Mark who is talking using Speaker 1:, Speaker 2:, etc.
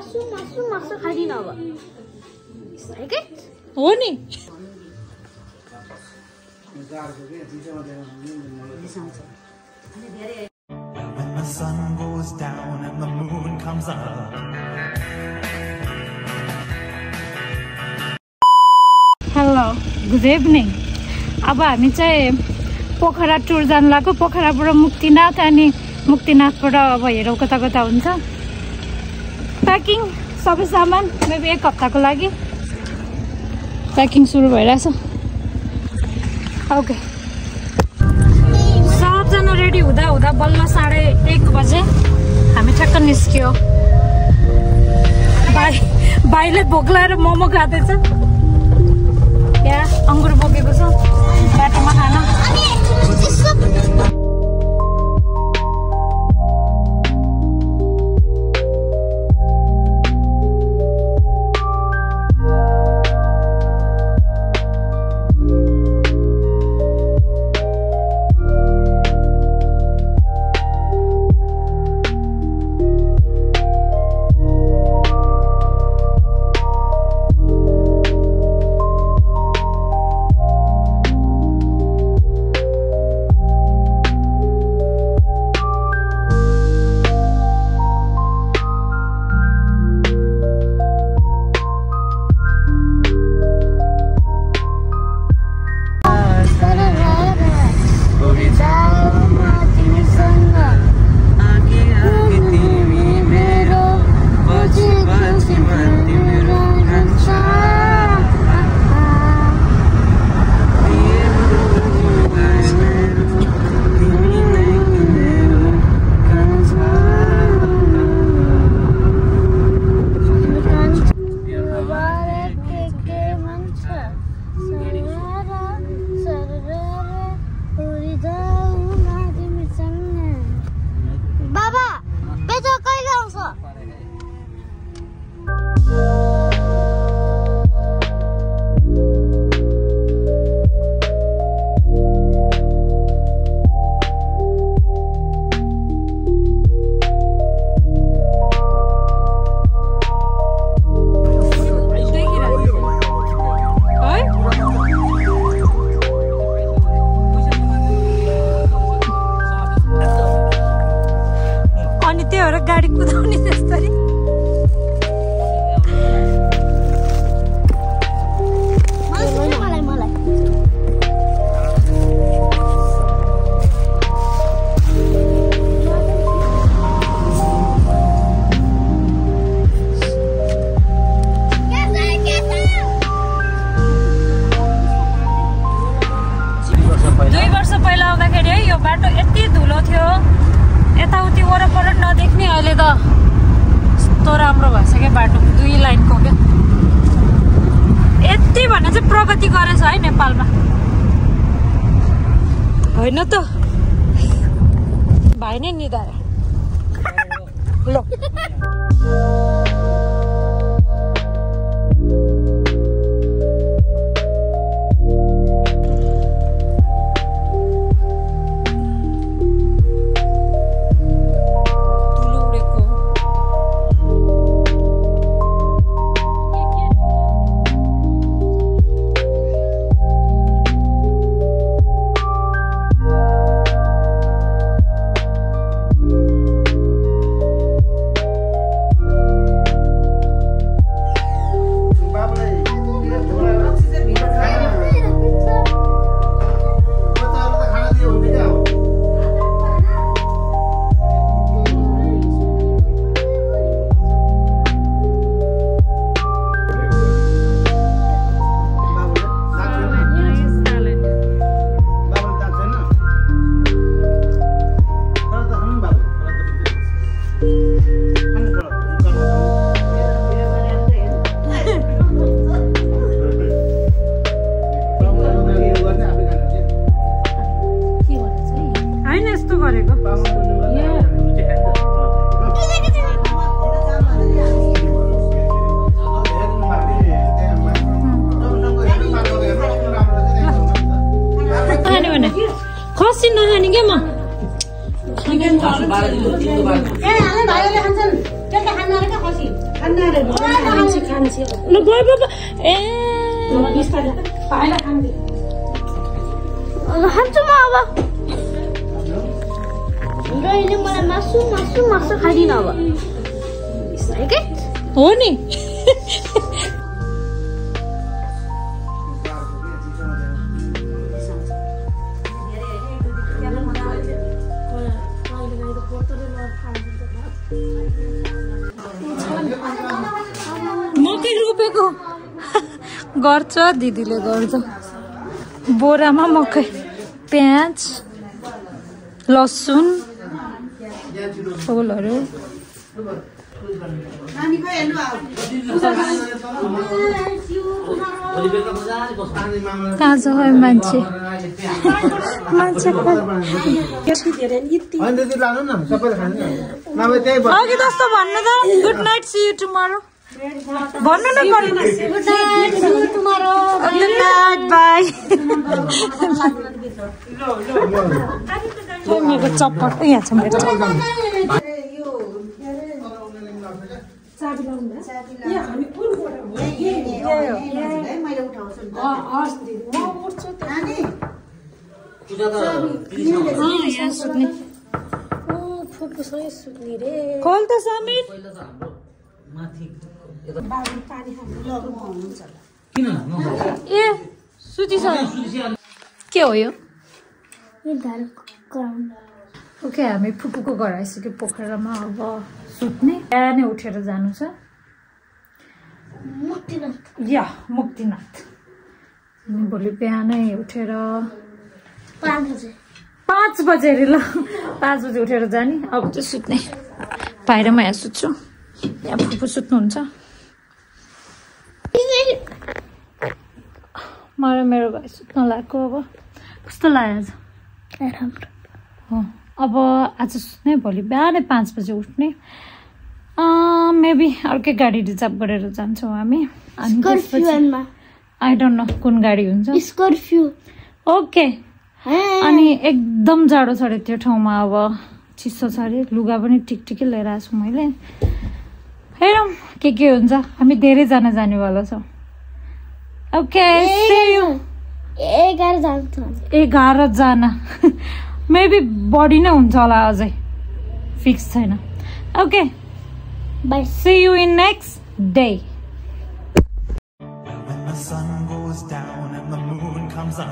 Speaker 1: मासु मासु मासु खाइदिन अब है
Speaker 2: हो नि
Speaker 3: When the sun goes down and the moon comes up.
Speaker 2: Hello good evening अब हामी चाहिँ पोखरा टुर जानु लाग्यो पोखराबाट मुक्तिनाथ अनि मुक्तिनाथबाट अब हेरौँ कता कता हुन्छ प्याकिङ सबै सामान मेबी 1 हप्ताको लागि प्याकिङ सुरु भइरहेछ ओके सबजना रेडी हुँदा हुँदा बल्ल 1:30 बजे हामी ठ्याक्क निस्क्यो भाइले भोक लागेर मोमो खाँदैछ यहाँ अंगुर बोकेको छ बाटोमा खाना गाडी कुदाउने जस्तरी यताउति वरपर नदेख्ने अहिले त कस्तो राम्रो भइसक्यो बाटो 2 लाइनको क्या यति भने चाहिँ प्रगति गरेछ है नेपालमा होइन त भाइ नै निधारे ल खसी नखाने के म ए हाले भाइले खान्छन् त्यसले खानु अरे के खसी ल गयो बाबा ए
Speaker 1: खान्छु म अब अहिले मलाई मासु मासु मासु खाइदिनु अब
Speaker 2: हो नि मकै रोपेको गर्छ दिदीले गर्छ बोरामा मकै प्याज लसुन फुलहरू कहाँ छ है मान्छे अघि जस्तो भन्नु त good night see you tomorrow भन्नु न गुड नाइट बाई मेरो चप्पल यहाँ छ मेरो खोल त समीर ए सुति छ के हो यो ओके हामी फुपूको घर आइसक्यो पोखरामा अब सुत्ने बिहानै उठेर जानु छ या मुक्तिनाथ अनि भोलि बिहानै उठेर 5 बजे अरे ल 5 बजे उठेर जाने अब चाहिँ सुत्ने बाहिर म यहाँ सुत्छु यहाँ फुपू सुत्नुहुन्छ म र मेरो भाइ सुत्न लाग्यो अब कस्तो लाग्यो आज अब आज सुत्ने भोलि बिहानै 5 बजे उठ्ने मेबी अर्कै गाडी रिजर्भ गरेर जान्छौँ हामी आई डोन्ट नो कुन गाडी हुन्छ
Speaker 1: स्कर्पियो ओके
Speaker 2: अनि एकदम जाडो छ अरे त्यो ठाउँमा अब चिसो छ अरे लुगा पनि टिकटिकै लिएर आएको छु मैले हेरौँ के हुन्छ हामी धेरैजना जानेवाला छौँ ओके 11 जना मेबी बढी नै हुन्छ होला अझै फिक्स छैन okay bye see you in next day
Speaker 3: When the sun goes down and the moon comes up